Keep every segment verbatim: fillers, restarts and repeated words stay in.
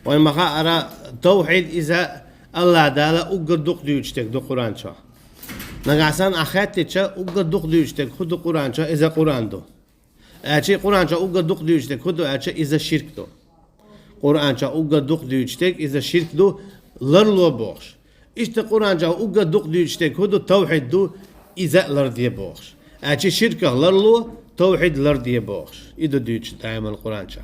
Вай ма хаара, тавхьид иза АллахӀ Дала уггар дукха дуьйцуш дерг ду Къуръан чу. Нагахь санна Ӏа хаьттича, уггар дукха дуьйцуш дерг хӀун ду Къуръан чу, иза Къуръан ду. Аьлча Къуръан чу уггар дукха дуьйцуш дерг хӀун ду аьлча, иза ширк ду. Къуръан чу уггар дукха дуьйцуш дерг иза ширк ду, ларло бохуш. Иштта Къуръан чу уггар дукха дуьйцуш дерг хӀун ду, тавхьид ду, иза а ларде бохуш. Аьлча ширках ларло, тавхьид ларде бохуш. И ду дуьйцуш даиман Къуръан чу.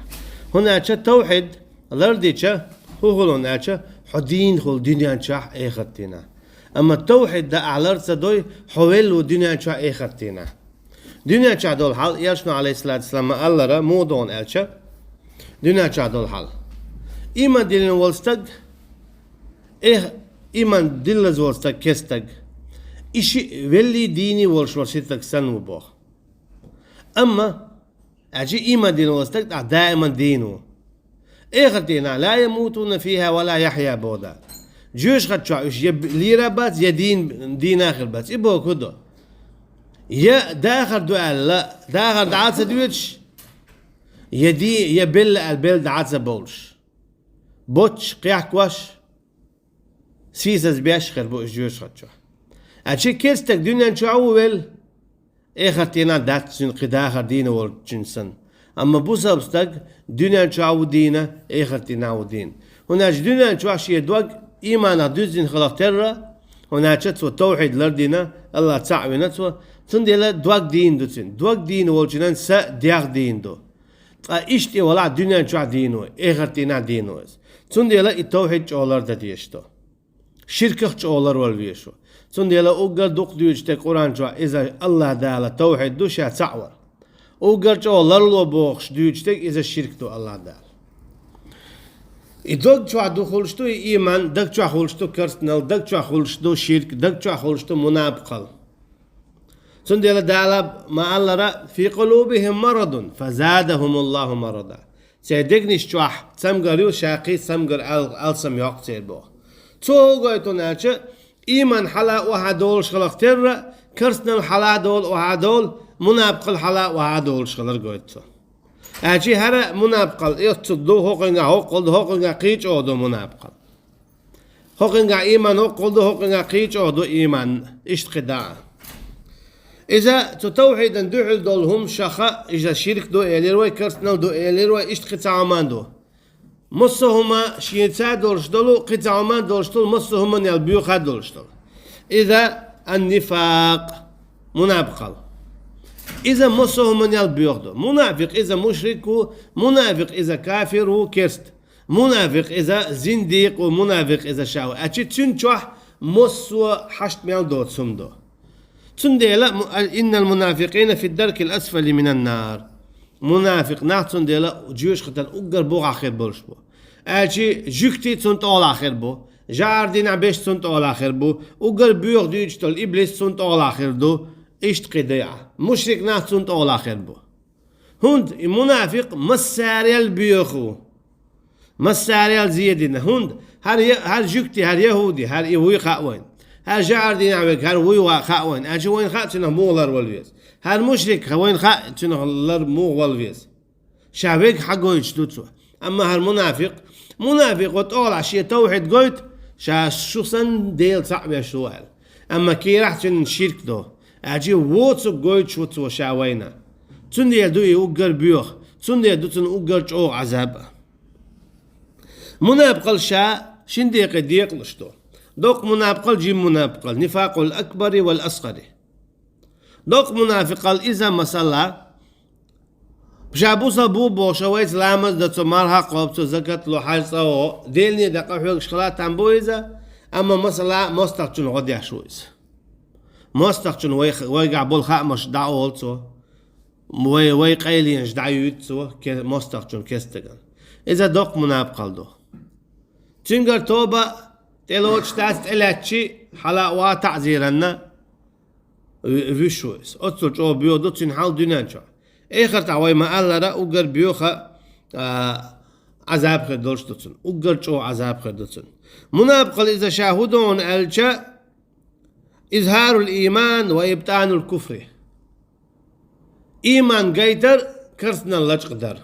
ХӀунда аьлча тавхьид лардича, хӀун хуьлу аьлча, хьо дийна хуьлу дуьнен чохь, эхарт дийнахь. Амма тавхьид дан ахь лар ца дой, хьо велла ву дуьнен чохь, эхарт дийнахь. Дуьнен чохь долу хьал, Элчано, Ӏалайхиссалату вассалам, ма-аллара, муха ду аьлча, дуьнен чохь долу хьал. Ийман диллина волу стаг, эх, ийман диллаза волу стаг, кестаг. И шиъ веллий дийний волуш волу ши стаг санна ву боху. Амма, аьлча ийман диллина волу стаг тӀаккха даиман дийна ву. Эхарт дийнахь, «ла ямутуна фиха ва ла яхья», боху Дала. Жоьжахати чохь уьш я б-, лийр а бац, я дийна, дийна а хир бац. И бохург хӀун ду? Я дахар ду аьлла, дахар дӀа а ца доьдуш, я ди-, я белла аьлла, белла дӀа а ца бовлуш. Боцуш, кхехкош, сийсаз беш хир бу уьш жоьжахати чохь. Аьлча кестаг дуьнен чохь а ву велла, эхарт дийнахь дац цуьнан кхин дахар дийна волчуьнан санна. Амма бусалба стаг дуьнен чохь а ву дийна, эхарт дийнахь а ву дийна. ХӀунда аьлча дуьнен чохь шен дог ийманах дуьззина хиларх терра, хӀунда аьлча цо тавхьид лардина, АллахӀ цхьаъ вина цо, цундела дог дийна ду цуьнан. Дог дийна волчуьнан са дегӀ дийна ду. Ткъа иштта и валахь дуьнен чохь дийна ву, эхарт дийнахь дийна ву иза. Цундела и тавхьид чӀогӀа лардан дезаш ду. Ширках чӀогӀа ларвала везаш ву. Цундела уггар дукха дуьйцуш дерг Къуръан чохь иза АллахӀ Дала тавхьид ду, ша цхьаъ вар. Уггар чӀогӀа ларло бохуш дуьйцуш дерг иза ширк ду АллахӀ Дала. И дог чохь ду хуьлуш ду и ийман, даг чохь хуьлуш ду керстанал, даг чохь хуьлуш ду ширк, даг чохь хуьлуш ду мунапкъал. Цундела Дала ма-аллара: «Фи къулубихим марадун, фазадахумуллаху марада». Церан дегнаш чохь цамгар ю, ша кхин цамгар ал-, алсам йоккху церан боху. Цо хӀун гойту аьлча, ийман хьала а охьа долуш хиларх терра, керстанал хьала а долу охьа долу, мунапкъал хьала а охьа долуш хилар гойту цо. Аьлча хӀара мунапкъал оццул ду, хӀокхуьнгахь хӀоккхул ду, хӀокхуьнгахь кхин чӀогӀа ду мунапкъал. ХӀокхуьнгахь ийман хӀоккхул ду, хӀокхуьнгахь кхин чӀогӀа ду ийман, иштта кхин дӀа. Иза цу тавхьидан дуьхьал долу хӀума шаха, иза ширк ду элира вай, керстанал ду элира вай, иштта кхин цхьа хӀума ду. Массо а хӀума шеца долуш долу, кхин цхьа хӀума долуш долу, массо а хӀуманел боьха долуш долу. Иза ан-нифакъ, мунапкъал. Иза массо а хӀуманел боьха ду. Мунафикъ иза мушрик ву, мунафикъ иза кафир ву, керст. Мунафикъ иза зиндикъ ву, мунафикъ иза ша ву. Аьлча цуьнан чохь массо а хьашт мел доцу хӀума ду. Цундела му-, а, «Иннал мунафикъина фид даркил асфали минан нар». Мунафикъ нах цундела жоьжахатан уггар бухахь хир болуш бу. Аьлча жуьгти цунна тӀолахь хир бу, жӀар дийнахь берш цунна тӀолахь хир бу, уггар боьха дуьйцуш долу иблис цунна тӀолахь хир ду, иштта кхин дӀа. Мушрик нах цунна тӀолахь хир бу. ХӀунда и мунафикъ массарел боьха ву. Массарел зен дина. ХӀунда хӀара я-, хӀара жуьгти, хӀара яхӀуди, хӀара и вуй хаьа вайна. ХӀара жӀар дийнахь верг, хӀара вуй ва-, хаьа вайна. Аьлча вайна хаьа цуьнах муха ларвала веза. ХӀара мушрик, вайна хаьа цуьнах лар муха вала веза. Ша верг хьагойтуш ду цо. Амма хӀара мунафикъ, мунафикъо тӀолахь шен тавхьид гойту, ша шу санна Дела цхьаъ веш ву аьлла. Амма кийрахь цуьнан ширк ду. Аьлча воцург гойтуш ву цо ша вайна. Цундела ду и уггар боьха, цундела ду цунна уггар чӀогӀа Ӏазаб. Мунапкъал ша шин декъе декъалуш ду. Доккха мунапкъал, жима мунапкъал, нифакъул акбари вал асгъари. Доккха мунапикъал иза, масала, ша бусалба бу бохуш, вайца ламаз до цо, марха кхобу цо, закат ло, хьаьж цӀа во, Делане дакъа хьоьгуш хила там бу иза, амма, масала, мостагӀчун гӀо деш ву иза. МостагӀчун вай, вайгахь болу хаамаш дӀаолу цо, вай, вай къайленаш дӀаюьйцу цо, ке-, мостагӀчун кестаган. Иза доккха мунапикъал ду. Цуьнгара тоба тӀелоцуш дац, тӀелаьцчи хьала а ван таӀзиранна, ви-, вуьш ву иза. Оццул чӀогӀа боьха ду цуьнан хьал дуьнен чохь. Эхартахь вай ма-аллара, уггар боьха, а, Ӏазаб хир долуш ду цунна. Уггар чӀогӀа Ӏазаб хир ду цунна. Мунапикъал иза ша хӀун ду аьлча, изхӀарул ийман ва ибтӀанул куфри. Ийман гайтар, керстанал лачкъадар.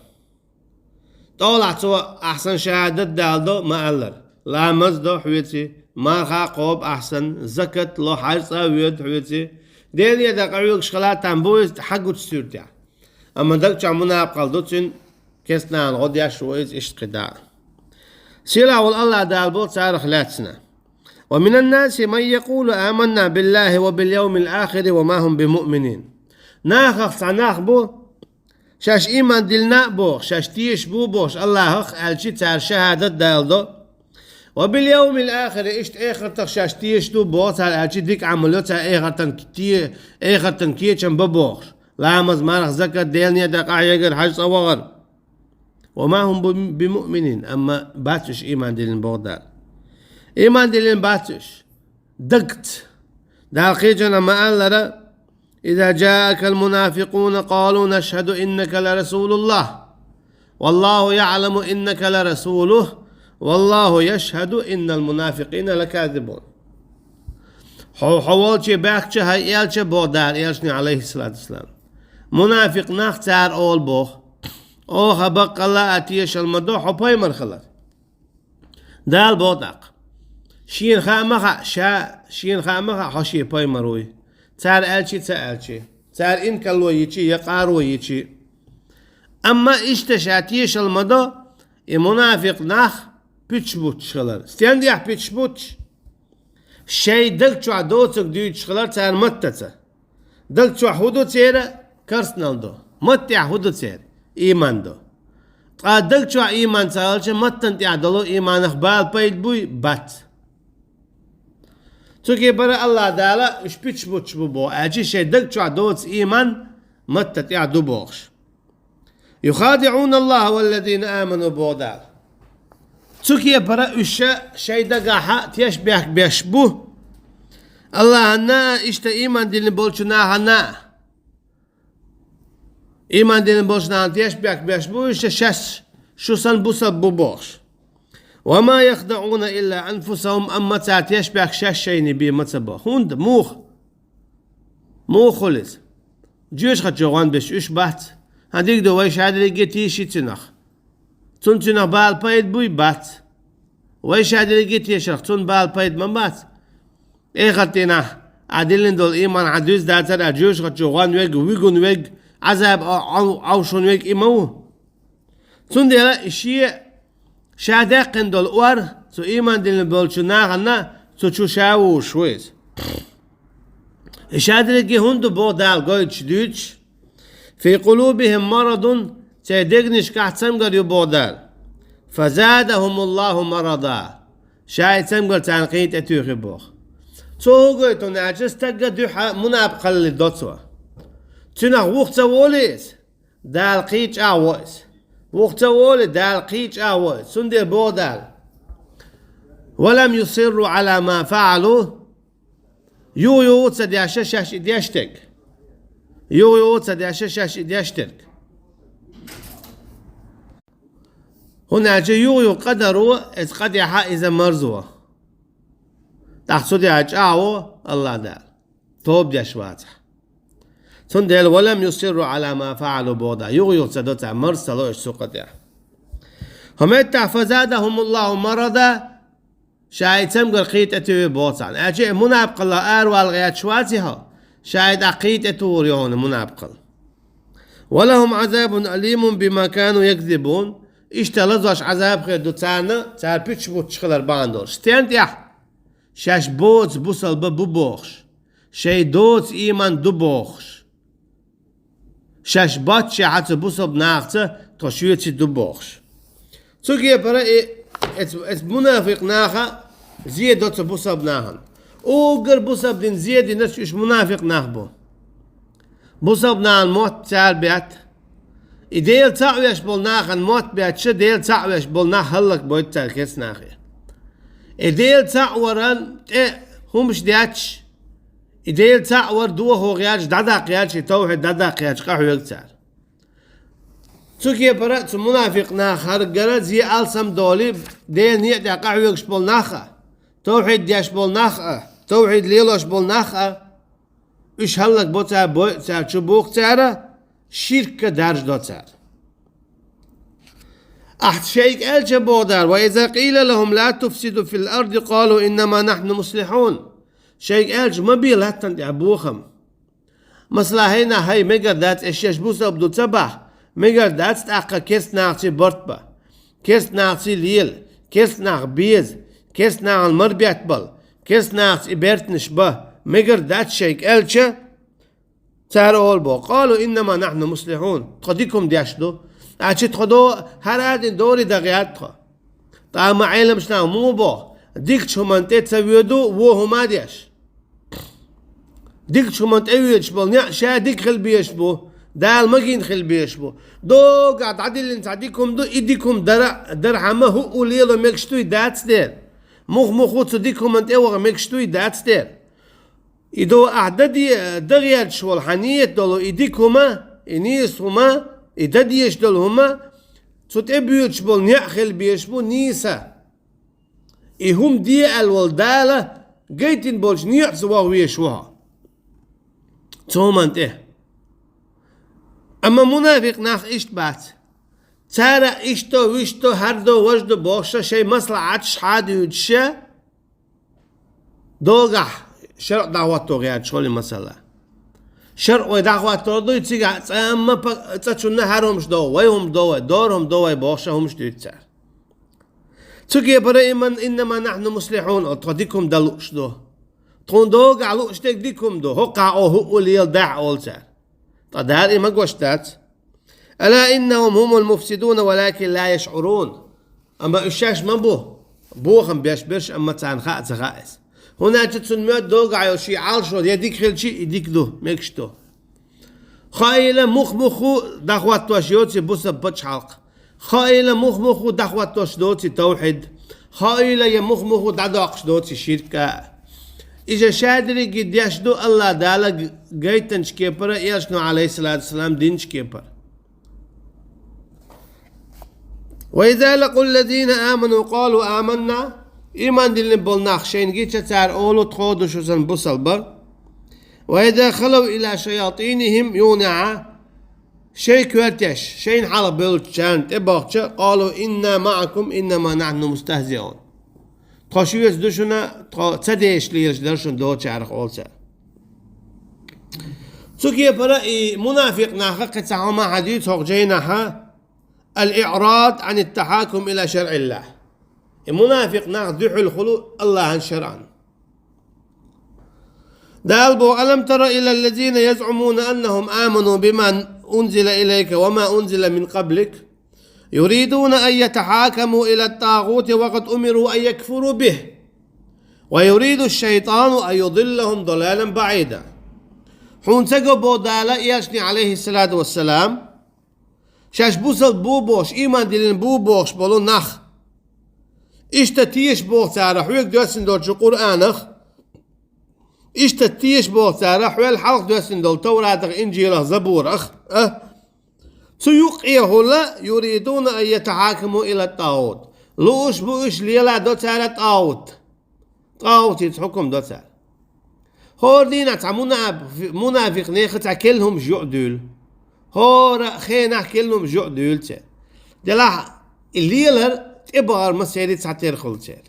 ТӀолахь цо ахьсан шахӀадат далдо ма-аллара. Ламаз до хьоьций, марха кхобу ахьсан, закат ло, хьаьж цӀа воьду хьоьций. Деле дан къахьоьгуш хила там бу иза хьагучу суьртехь. Амма даг чохь мунапкъал ду цуьнан, кестнана гӀо деш ву иза иштта кхидӀа. Сийлахь волу АллахӀ Дала бо царах лаьцна: «Ва минан наси ман якъулу аманна биллахи ва бил явмил ахири ва ма хум бимуъминин». Нахах цхьа нах бу, шаьш ийман диллина а бохуш, шаьш тешаш бу бохуш АллахӀах, аьлчи цара шахӀадат далдо. «Ва бил явмил ахири», иштта эхартах шаьш тешаш ду боху цара, аьлчи дика Ӏамал йо цара, эхартан те-, эхартан кечам бо бохуш. Ламаз, марха, закат, Деле дан къахьегар, хьаьж цӀа вахар. «Ва ма хум бу-, бимуъминин», амма бац уьш ийман диллина боху Дала. Ийман диллина бац уьш. Дагца. Дала кхечанхьа ма-аллара: «Иза джаакал мунафикъуна къалу нашхаду иннака ларасулуллах. Валлаху яъламу иннака ларасулух. Валлаху яшхаду иннал мунафикъина лаказибун». Хьо, хьо волче баьхкича хьай элча боху Дала элчане, алейхиссалату вассалам. Мунафикъ нах цара олу боху: «Оха баккъалла а тешал ма до хьо пайхамар хилар». Дала боху тӀаккха: «Шена хаа ма хаьа, ша, шена хаа ма хаьа, хьо шен пайхамар вуй. Цара аьлчи а ца аьлчи, цара инкарло йичи я къаро йичи». Амма иштта ша тешал ма до, и мунафикъ нах пуьташ буттуш хилар. Стен тӀехь пуьташ буттуш? Шайн даг чохь доцург дуьйцуш хилар цара маттаца. Даг чохь хӀун ду церан? Карснал ду. Маттехь хӀун ду церан? Ийман ду. Ткъа даг чохь ийман ца хилча, маттана тӀехь долу ийманах бала пайда буй? Бац. Цу кепара АллахӀ Дала уьш пуьташ буттуш бу боху, аьлчи шайн даг чохь доцу ийман матта тӀехь ду бохуш. «Юхадиъуна Аллаха валлазина аману», боху Дала. Цу кепара уьш шайн дагахь тешнабехк беш бу АллахӀанна а, иштта ийман диллина болчу нахана а. Ийман диллина болчу нахана тешнабехк беш бу уьш, шаьш шу санна бусалба бу бохуш. «Ва ма яхдаъуна илла анфусахум», амма цара тешнабехк шаьш шайна бен ма ца бо. ХӀунда? Муха? Муха хуьлу иза? Жоьжахати чу гӀон беш уьш бац. ХӀан, дика ду, вай ша дерриге тийши цуьнах. Цунна цуьнах бала пайда буй? Бац. Вай ша дерриге тешарх цунна бала пайда ма бац. Эхартан дийнахь ахь диллина долу ийман хьан дуьзна дацара, ахь жоьжахати чу гӀон верг, вуьгун верг, Ӏазаб а, Ӏов-, Ӏовшун верг и ма ву. Цундела и шен, ша даьккхина долу ор цу ийман диллина болчу нахана цу чу ша вузуш ву иза. И ша дерриге хӀунда ду боху Дала гойтуш дуьйцуш? «Фи къулубихим марадун», церан дегнашкахь цамгар ю боху Дала. «Фазадахумуллаху марада». Ша и цамгар царна кхин тӀе туьйхи боху. Цо хӀун гойту аьлча, стагга дуьхьа мунапкъалли до цо. Цуьнах вуха ца волий иза? Дала кхин чӀагӀ во иза. Вуха ца волий, Дала кхин чӀагӀ во иза. Цундела боху Дала: «Ва лам юсирру ала ма фаалу». Юха-юха ца деш шаьш и деш дерг. Юха-юха ца деш шаьш и деш дерг. ХӀунда аьлча юха-юха къа даро, иза къа дехьа иза марзо. ТӀаккха цу дехьа чӀагӀ во АллахӀ Дала. Тоба деш вацахь. Цундела «ва лам юсирру ала ма фаалу» боху Дала. Юха-юха ца до цара, марз ца ло уьш цу къа тӀехь. ХӀун меттахь «фазадахумуллаху марада», ша и цамгар кхин тӀе туьйхи боху царна. Аьлча и мунапкъалла аравала гӀерташ ваций хьо? Ша и тӀаккха кхин тӀе тухур ю хьуна мунапкъалла. «Ва лахум Ӏазабун алимун бима кану якзибун». Иштта лазош Ӏазаб хир ду царна, цара пуьташ буттуш хилар бахьана долуш. Стен тӀехь? Шаьш боцу бусалба бу бохуш. Шайн доцу ийман ду бохуш. Шаьш боццушехь цу бусалба нахаца тхо шоьца ду бохуш. Цу кепара и, эц-, эц мунафикъ наха зе до цу бусалба нахана. Уггар бусалба дин зе диначу уьш мунафикъ нах бу. Бусалба нахана мотт цара бетта. И Дела цхьаъ веш болу нахана мотт бетташ, Дела цхьаъ веш болу нах хӀаллак бойту цара кеца нахе. И Дела цхьаъ варан тӀе хӀумаш детташ, и Дела цхьаъ вар дохо гӀерташ, дӀадаккха гӀерташ, и тавхьид дӀадаккха гӀерташ къахьоьгу цара. Цу кепара а, цу мунафикъ наха хӀара гара зе алсам долий, Делан некъа тӀехь къахьоьгуш болу нах а, тавхьид деш болу нах а, тавхьид лелош болу нах а, уьш хӀаллак бо цара, бойу цара, чу буху цара, ширка даржадо цара. Ахь шайга аьлча боху Дала: «وإذا قيل لهم لا تفسدوا في الأرض قالوا إنما نحن مصلحون». Шайга аьлча ма бе латтана тӀехь бохам. Масала, хӀайна хӀай мегар дац, аш шаьш бусалба ду ца бахь, мегар дац тӀаккха керста нахаций барт бан, керста нахаций лела, керста нах беза, керста нахана марбеттабала, керста нахаца и бертанаш бан, мегар дац шайга аьлча, цара олу боху: «قالوا إنما نحن مصلحون». Тхо дика хӀума деш ду. Аьлча тхо до хӀара а дина дори дан гӀерта тхо. Ткъа амма Ӏеламчу наха муха боху: дикачу хӀуманна тӀе ца воьду вон хӀума а деш. Дикачу хӀуманна тӀе воьдуш болу неӀ ша дика хила безаш бу, Дала магийна хила безаш бу. Догахь дӀадиллина цхьа дика хӀума ду, и дика хӀума дара, дархьама хӀуъу лело мегаш дуй дац дера. Мух-муху цу дика хӀуманна тӀе ваха мегаш дуй дац дера. И до ахь дан де-, дан гӀерташ волу хьан нийят долу и дика хӀума, и нийса хӀума, и дан дезаш долу хӀума, цу тӀе боьдуш болу неӀ хила безаш бу нийса. И хӀума де аьлла волу Дала гайтина болчу некъаца ваха везаш ву хьо. Цу хӀуманна тӀе. Амма мунафикъ нах иштта бац. Цара иштта, вуьшта, хӀара до, важа до бохуш, шайн маслахьаташ хьадуьйцуш, догахь шарӀ дӀахӀотто гӀерташ хуьлу масала. ШарӀ вай дӀахӀоттор дуй, цигахь цкъа амма па-, цкъачунна хӀара хӀумаш до вай, хӀума до вай, дора хӀума до вай бохуш хӀумаш дуьйцу цара. Цу кепара иман «إنما نحن مصلحون», о, тхо дика хӀума дан лууш ду. Тхуна догахь лууш дерг дика хӀума ду, хӀокхахь о хӀуъу лела дахь олу цара. Ткъа Дала и ма гуш дац. «ألا إنهم هم المفسدون ولكن لا يشعرون». Амма уьш шаьш ма бу бохам беш берш, амма царна хаа ца хаьа иза. ХӀунда аьлча цунна моьтту догахь йолу шен Ӏалашо я дика хилча, и дика ду, мегаш ду. Хаийла мух-муху дӀахӀоттош йоций бусалба пачхьалкх. Хаийла мух-муху дӀахӀоттош доций тавхьид. Хаийла я мух-муху дӀадоккхуш доций ширк а. Иза ша дерриге деш ду АллахӀ Дала гайтанчу кепара, Элчано, Ӏалайхиссалату вассалам, динчу кепара. «وإذا لقوا الذين آمنوا قالوا آمنا». Иман диллина болу нах шайна гича, цара олу: «Тхо ду шу санна бусалба». «وإذا خلوا إلى شياطينهم», юха а шайн коьртеш, шайна хьалха бевллачарна тӀебахча, «قالوا إنا معكم إنما نحن مستهزئون». Тхо шуьца ду шуна, тхо ца дезаш лелаш дара шуна доцучарах, олу цара. Цу кепара и мунафикъ наха кхин цхьа хӀума хьадуьйцу хӀокху жайнахьа: «الإعراض عن التحاكم إلى شرع الله». И мунафикъ нах дуьхьал хуьлу АллахӀан шарӀан. Дала боху: «ألم تر إلى الذين يزعمون أنهم آمنوا بما أنزل إليك وما أنزل من قبلك يريدون أن يتحاكموا إلى الطاغوت وقد أمروا أن يكفروا به ويريد الشيطان أن يضلهم ضلالا بعيدا». Хьуна ца го боху Дала Элчане, Ӏалайхиссалату вассалам, шаьш бусалба бу бохуш, иман диллина бу бохуш болу нах. Иштта теша боху цара хьоьга доьссина долчу Къуръанах. Иштта теша боху цара хьол хьалха доьссина долу Тавратах, Инжилах, Забурах. А? Цу юккъехула «يريدون أن يتحاكموا إلى الطاغوت». Лууш бу уьш лела до цара тӀагӀут. ТӀагӀутица хьукум до цара. ХӀора дийнахь цхьа мунаф-, мунафикъ нехан цхьа керла хӀумаш юкъа дуьйлу. ХӀора хенахь керла хӀумаш юкъа дуьйлу церан. Делахь и лелар тӀебахар ма серий цхьатерра хуьлу церан.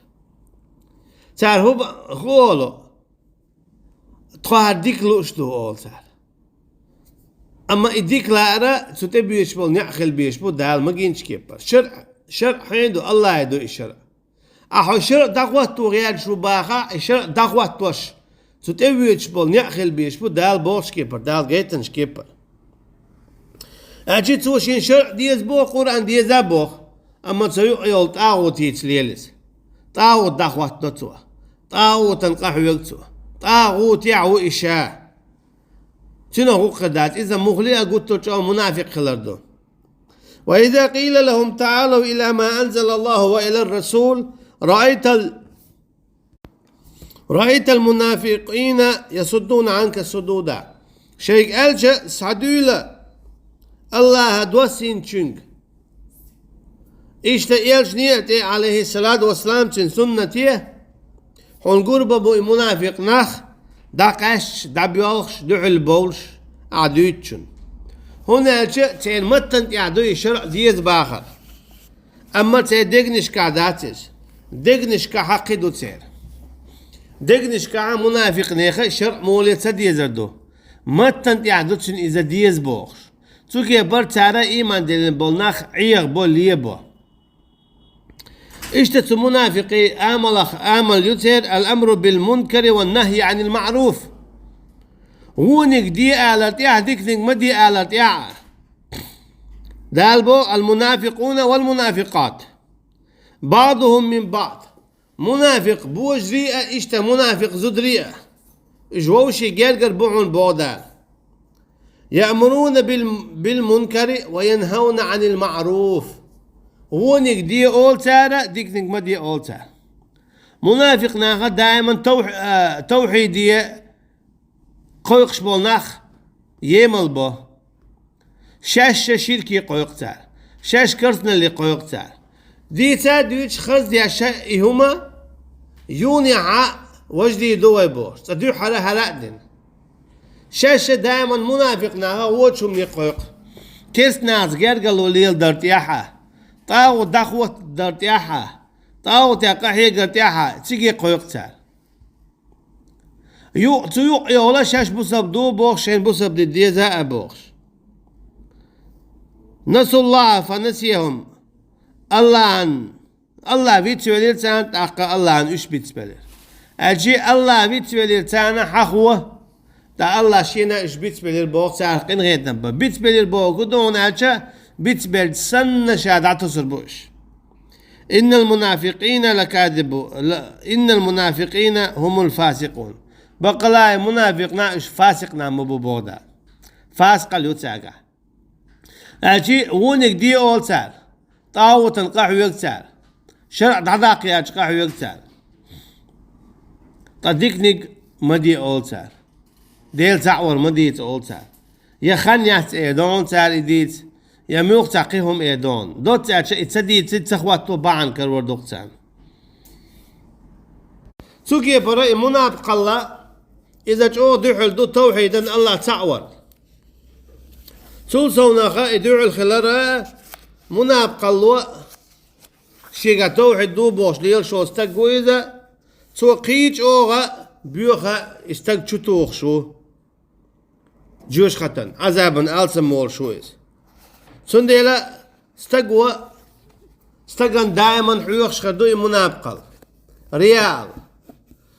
Цара хӀу ба-, хӀу олу? Тхо хӀара дика лууш ду, олу цара. Амма и дика лаара цу тӀе боьдуш болу неӀ хила безаш бу Дала магийначу кепара. ШарӀ, шарӀ хьенан ду, АллахӀан ду и шарӀ. Ахьа хьо шарӀ дӀахӀотто гӀерташ ву бахахь, и шарӀ дӀахӀоттош, цу тӀе воьдуш болу неӀ хила безаш бу Дала бохучу кепара, Дала гайтанчу кепара. Аьлча цо шен шарӀ деза боху, Къуръан деза боху, амма цо юкъа йолу тӀагӀутица лела иза. ТӀагӀут дӀахӀоттадо цо. ТӀагӀутан къахьоьгу цо. ТӀагӀутехь ву и ша. Цуьнан гӀуллакх дац, иза мухли а гуттар чӀогӀа мунафикъ хилар ду. «وإذا قيل لهم تعالوا إلى ما أنزل الله وإلى الرسول رأيت ال-، رأيت المنافقين يصدون عنك صدودا». Шайга аьлча, схьадуьйла АллахӀа доссийначуьнга. Иштта Элчане а тӀе, Ӏалайхиссалату вассалам, цуьнан суннате, хьуна гур бан бу и мунафикъ нах, дӀакъаьсташ, дӀабоьлхуш, дуьхьал бовлуш, ахьа дуьйцучунна. ХӀунда аьлча церан маттана тӀехь ду и шарӀ деза бахар. Амма церан дегнашкахь дац иза. Дегнашкахь кхин ду церан. Дегнашкахь мунафикъ нехан шарӀ моле ца дезар ду. Маттан тӀехь ду цуьнан иза деза бохуш. Цу кепара цара ийман диллина болу нах Ӏехабо, лебо. Иштта цу мунафикъийн амалах амал ю церан: «Ал-амру бил-мункари ван-нахйи Ӏанил маъруф». Вониг де алар тӀехь, диканиг ма де алар тӀехь а. Дала боху: «Ал-мунафикъуна вал-мунафикъат, баъдухум мин баъд». Мунафикъ божарий а, иштта мунафикъ зударий а, уьш вовшийн гергара бу хьуна, боху Дала. «Яъмуруна бил-, бил-мункари ва янхавна Ӏанил маъруф». Вониг де олу цара, диканиг ма де олу цара. Мунафикъ наха даиман тов-, а, тавхьиде кхойкхуш болу нах емал бо. Шаьш ширке кхойкху цара. Шаьш керстаналле кхойкху цара. Дийца а дуьйцуш, хаза деш а и хӀума, юханехьа важа дийр ду вай бохуш, цкъа дуьххьара хӀара а дина. Шаьш даиман мунафикъ наха вочу хӀумане кхойкху. Керстанашца гергарло леладар тӀехь а, тӀагӀут дӀахӀоттадар тӀехь а, тӀагӀутех къахьегар тӀехь а, циге кхойкху цара. Ю-, цу юкъа йолу шаьш бусалба ду бохуш, шайн бусалба де деза а бохуш. «Насуллаха фанасияхум». Аллахьан, Аллах вицвелира царна, тӀаккха Аллахьан уьш бицбелира. Аьлчи Аллах вицвелира царна хьахо, ткъа Аллах шена уьш бицбелира боху, царах къинхетам бан. Бицбелира боху ду хьуна аьлча, бицбелча санна ша дӀатосур бу уьш. «Иннал мунафикъина лакадибу-, ла-, иннал мунафикъина хӀумул фасикъун». Баккъалла а мунафикъ нах уьш фасикъ нах ма бу боху Дала. Фасикъал ю цаьргахь. Аьлчи вониг де олу цара, тӀагӀутан къахьоьгу цара, шарӀ дӀадаккха яьлча къахьоьгу цара. Ткъа диканиг ма де олу цара. Дела цхьаъ вар ма дийца олу цара. Я хан яц эр ду хьуна цара и дийца, я муьлхха цхьа кхин хӀума эр ду хьуна. Доцца аьлча и ца дийцича ца хӀотто бахьана карор ду-кх царна. Цу кепара и мунапкъалла, иза чӀогӀа дуьхьал ду тавхьидан, Аллах цхьаъ вар. Цул совнаха и дуьхьал хилара мунапкъалло, шега тавхьид ду бохуш лелаш волу стаг ву иза, цо кхин чӀогӀа боьха и стаг чу тухуш ву. Жоьжахати тӀехь Ӏазабан алсам волуш ву иза. Цундела стаг ву, стагана даиман хьоьхуш хир ду и мунапкъалла. Реал.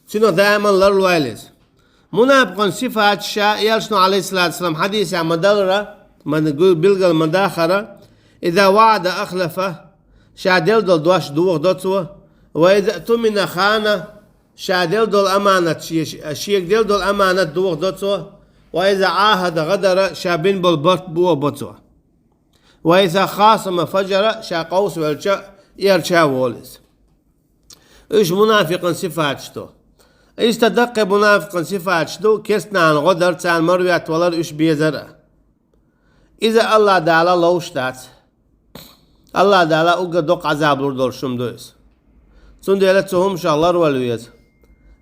Цуьнан даиман ларлойла иза. Мунапкъан сифаташ ша Элчано, Ӏалайхиссалату вассалам, хьадисехь ма-дарра, ма гу-, билгал ма-даххара: «Иза ваӀада ахлафа», ша делла долу дош дохадо цо, «ва иза тумина хана», ша делла долу аманат, ше-, шега делла долу аманат дохадо цо, «ва иза Ӏахада гӀадара», ша бина болу барт бохабо цо, «ва иза хасама фажара», ша къовсавелча, эрча а волу иза. Уьш мунафикъан сифаташ ду. Иштта даккхий мунафикъан сифаташ ду: керстанашна гӀо дар, царна марветтавалар, уьш безар а. Иза Аллах Дала ловш дац. Аллах Дала уггар доккха Ӏазаб лур долуш хӀума ду иза. Цундела цу хӀуманах ларвала веза.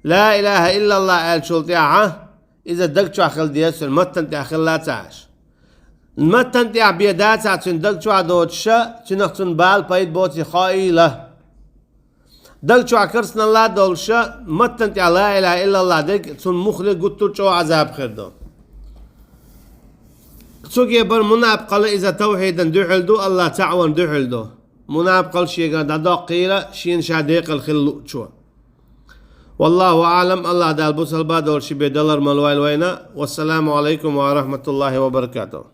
Ла илаха иллаллах аьллачул тӀаьхьа иза даг чохь хила деза цуьнан, маттан тӀехь хилла ца Ӏаш. Маттан тӀехь бен дацахь цуьнан даг чохь доцуша, цуьнах цунна бала пайда боций хоийла. Даг чохь керстаналла а долуша, маттан тӀехь ла илаха иллаллах дерг цунна муххале гуттар а чӀогӀа Ӏазаб хир ду. Цу кепара мунапкъалла иза тавхьидан дуьхьал ду, Аллах цхьаъ варна дуьхьал ду. Мунапкъалла шегара дӀадоккхийла, шена ша декъала хила луучо. Валлаху аӀлам, Аллах Дала бусалба долуш ши бен далар ма лойла вайна. Вассаламу Ӏалайкум ва рахматуллахи ва баракатух.